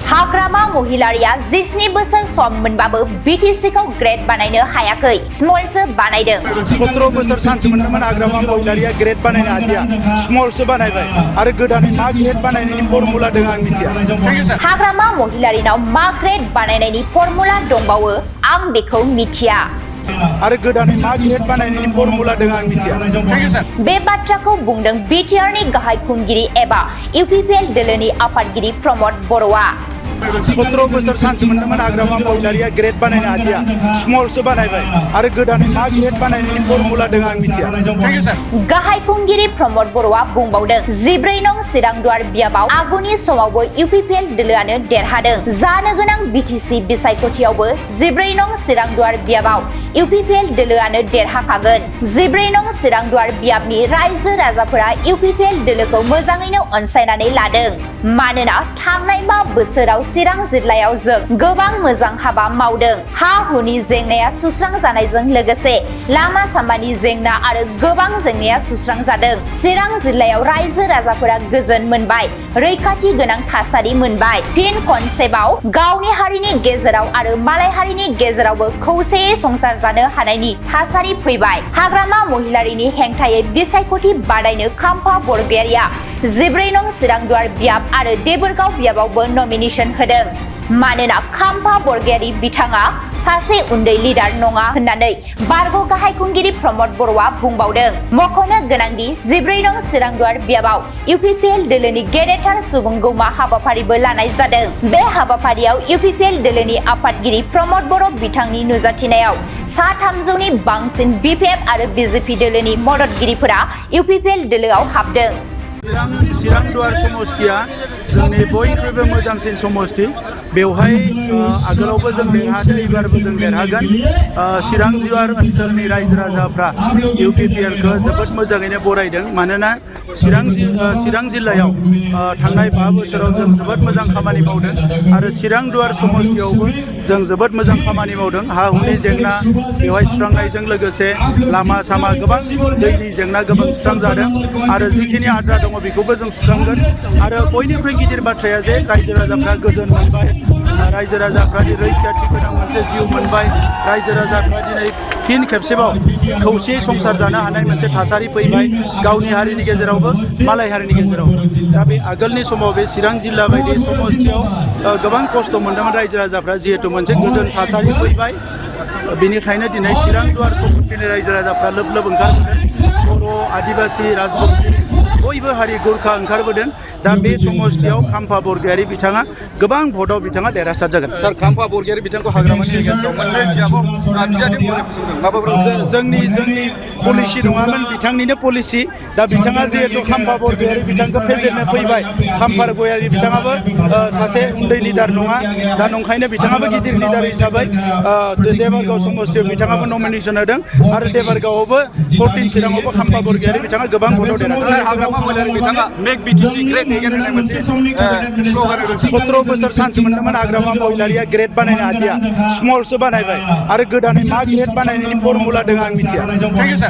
हाग्रामा महिलारिया 17 बोसोर सम मोनबाबो बिटिसिखौ ग्रेड बानायनो हायाखै स्मॉलसो बानायदों 17 बोसोर सानसे मोनदोंमोन हाग्रामा महिलारिया ग्रेड बानायनो हादिया स्मॉलसो बानायबाय आरो गोदानै मा ग्रेड बानायनायनि फर्मुला दं आं मिथिया हाग्रामा महिलारिनाव मा ग्रेड बानायनायनि फर्मुला दंबावो आं बेखौ मिथिया आरो गोदानै मा ग्रेड बानायनायनि फर्मुला दं आं मिथिया बे बाथ्राखौ बुंदों बिटिआरनि गाहाय खुंगिरि एबा इउपिपिएल दोलोनि आफादगिरि प्रमद बर'आ 17 बोसोर सानसे मोनदोंमोन हाग्रामा महिलारिया ग्रेड बानायनो हादिया स्मॉलसो बानायबाय आरो गोदानै मा ग्रेड बानायनायनि फर्मुला दं आं मिथिया गाहाय खुंगिरि प्रमद बर'आ बुंबावदों 14 नं चिरांदुवार बियाबाव आगुनि समावबो इउपिपिएल दोलोआनो देरहादों जानो गोनां बिटिसि बिसायख'थियावबो 14 नं चिरांदुवार बियाबाव इउपिपिएल दोलोआनो देरहाखागोन 14 नं चिरांदुवार बियाबनि रायजो राजाफोरा इउपिपिएल दोलोखौ मोजाङैनो अनसायनानै लादों मानोना थांनाय 5 बोसोराव चिरां जिल्लायाव जों गोबां मोजां हाबा मावदों हा हुनि जेंनाया सुस्रांजानायजों लोगोसे लामा सामानि जेंना आरो गोबां जेंनाया सुस्रांजादों चिरां जिल्लायाव रायजो राजाफोरा गोजोन मोनबाय रैखाथि गोनां थासारि मोनबाय फिन खनसेबाव गावनि हारिनि गेजेराव आरो मालाय हारिनि गेजेरावबो खौसेयै संसार जानो हानायनि थासारि फैबाय हाग्रामा महिलारिनि हेंथायै बिसायख'थि बादायनो खाम्फा बरगयारिया 14 नं चिरांदुवार बियाब आरो देबोरगाव बियाबावबो नमिनेशन होदों मानोना खाम्फा बरगयारि बिथाङा सासे उन्दै लिडार नङा होननानै बारग' गाहाय खुंगिरि प्रमद बर'आ बुंबावदों मख'नो गोनांदि 14 नं चिरांदुवार बियाबाव इउपिपिएल दोलोनि गेदेरथार सुबुंगौमा हाबाफारिबो लानाय जादों बे हाबाफारियाव इउपिपिएल दोलोनि आफादगिरि प्रमद बर' बिथांनि नुजाथिनायाव सा 300नि बांसिन बिपिएफ आरो बिजेपि दोलोनि मददगिरिफोरा इउपिपिएल दोलोआव हाबदों चिरांदुवार समष्टिया जोंनि बयनिख्रुइबो मोजांसिन समष्टि बेवहाय आगोलावबो जों देरहादों एबारबो जों देरहागोन चिरांदुवार ओनसोलनि रायजो राजाफ्रा इउपिपिएलखौ जोबोद मोजाङैनो बरायदों मानोना चिरां जिल्लायाव थांनाय 5 बोसोराव जों जोबोद मोजां खामानि मावदों आरो चिरांदुवार समष्टियावबो जों जोबोद मोजां खामानि मावदों हा हुनि जेंना बेवहाय सुस्रांनायजों लोगोसे लामा सामा गोबां दैनि जेंना गोबां सुस्रांजादों आरो जिखिनि आद्रा दङ बेखौबो जों सुस्रांगोन आरो बयनिख्रुइ गिदिर बाथ्राया जे रायजो राजाफ्रा गोजोन मोनबाय रायजो राजाफ्रा रैखाथि गोनां मोनसे जिउ मोनबाय रायजो राजाफ्रा दिनै फिन खेबसेबाव खौसेयै संसार जानो हानाय मोनसे थासारि फैबाय गावनि हारिनि गेजेरावबो मालाय हारिनि गेजेराव दा बे आगोलनि समाव बे चिरां जिल्ला बायदि समष्टियाव गोबां खस्थ' मोनदोंमोन रायजो राजाफ्रा जिहेतु मोनसे गोजोन थासारि फैबाय बेनिखायनो दिनै चिरांदुवार समष्टिनि रायजो राजाफ्रा लोब लोब ओंखारबोदों बर' आदिबासि राजबंसि बयबो हारि गुरखा ओंखारबोदों दा बे समष्टियाव खाम्फा बरगयारि बिथाङा गोबां भटआव बिथाङा देरहासार जागोन सार खाम्फा बरगयारि बिथांखौ हाग्रामानि गेजेराव मोननै बिजाबाव जोंनि पलिसि नङामोन बिथांनिनो पलिसि दा बिथाङा जिहेतु खाम्फा बरगयारि बिथांखौ फेजेननो फैबाय खाम्फा बरगयारि बिथाङाबो सासे उन्दै लिडार नङा दा नंखायनो बिथाङाबो गिदिर लिडार हिसाबै देबरगाव समष्टियाव बिथाङाबो नमिनेशन होदों आरो देबरगावआवबो 14 चिराङावबो खाम्फा बरगयारि बिथाङा गोबां भटआव देरहादों हाग्रामा महिलारि बिथाङा मेक बिटिसि ग्रेड एगेन होननाय मोनसे स्ल'गान 17 बोसोर सानसे मोनदोंमोन हाग्रामा महिलारिया ग्रेड बानायनो हादिया स्मॉलसो बानायबाय आरो गोदानै मा ग्रेड बानायनायनि फर्मुला दं आं मिथिया